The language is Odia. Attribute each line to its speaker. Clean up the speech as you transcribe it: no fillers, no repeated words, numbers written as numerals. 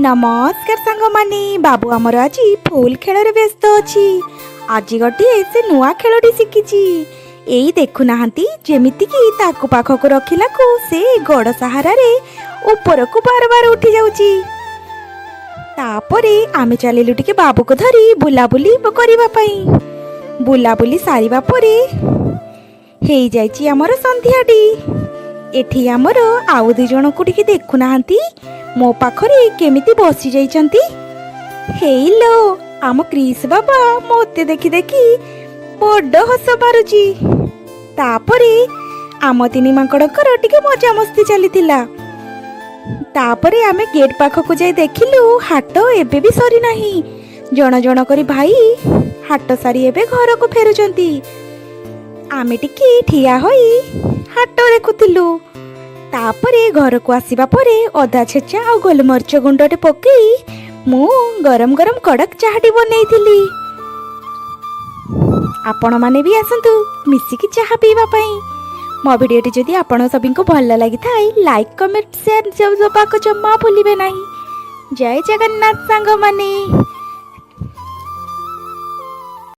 Speaker 1: ନମସ୍କାର ସାଙ୍ଗମାନେ। ବାବୁ ଆମର ଆଜି ଫୁଲ୍ ଖେଳରେ ବ୍ୟସ୍ତ ଅଛି। ଆଜି ଗୋଟିଏ ସେ ନୂଆ ଖେଳଟି ଶିଖିଛି। ଏଇ ଦେଖୁନାହାନ୍ତି, ଯେମିତିକି ତାକୁ ପାଖକୁ ରଖିଲାକୁ ସେ ଗୋଡ଼ ସାହାରାରେ ଉପରକୁ ବାର ବାର ଉଠି ଯାଉଛି। ତାପରେ ଆମେ ଚାଲିଲୁ ଟିକେ ବାବୁକୁ ଧରି ବୁଲାବୁଲି କରିବା ପାଇଁ। ବୁଲାବୁଲି ସାରିବା ପରେ ହେଇଯାଇଛି ଆମର ସନ୍ଧ୍ୟାଟି। ଏଠି ଆମର ଆଉ ଦୁଇ ଜଣଙ୍କୁ ଟିକେ ଦେଖୁନାହାନ୍ତି, ମୋ ପାଖରେ କେମିତି ବସି ଯାଇଛନ୍ତି। ହେଇଲୋ, ଆମ କ୍ରିସ୍ ବାବା ମୋତେ ଦେଖି ଦେଖି ବଡ଼ ହସ ମାରୁଛି। ତାପରେ ଆମ ତିନି ମାଙ୍କଡ଼ଙ୍କର ଟିକେ ମଜାମସ୍ତି ଚାଲିଥିଲା। ତାପରେ ଆମେ ଗେଟ୍ ପାଖକୁ ଯାଇ ଦେଖିଲୁ, ହାଟ ଏବେ ବି ସରିନାହିଁ। ଜଣ ଜଣ କରି ଭାଇ ହାଟ ସାରି ଏବେ ଘରକୁ ଫେରୁଛନ୍ତି। ଆମେ ଟିକେ ଠିଆ ହୋଇ ହାଟ ଦେଖୁଥିଲୁ। ତାପରେ ଘରକୁ ଆସିବା ପରେ ଅଦା ଛେଚା ଆଉ ଗୋଲମରିଚ ଗୁଣ୍ଡଟେ ପକେଇ ମୁଁ ଗରମ ଗରମ କଡ଼କ ଚାହାଟି ବନେଇଥିଲି। ଆପଣମାନେ ବି ଆସନ୍ତୁ ମିଶିକି ଚାହା ପିଇବା ପାଇଁ। ମୋ ଭିଡ଼ିଓଟି ଯଦି ଆପଣ ସଭିଙ୍କୁ ଭଲ ଲାଗିଥାଏ, ଲାଇକ୍, କମେଣ୍ଟ, ସେୟାର ଦେବାକୁ ଜମା ଭୁଲିବେ ନାହିଁ। ଜୟ ଜଗନ୍ନାଥ ସାଙ୍ଗମାନେ।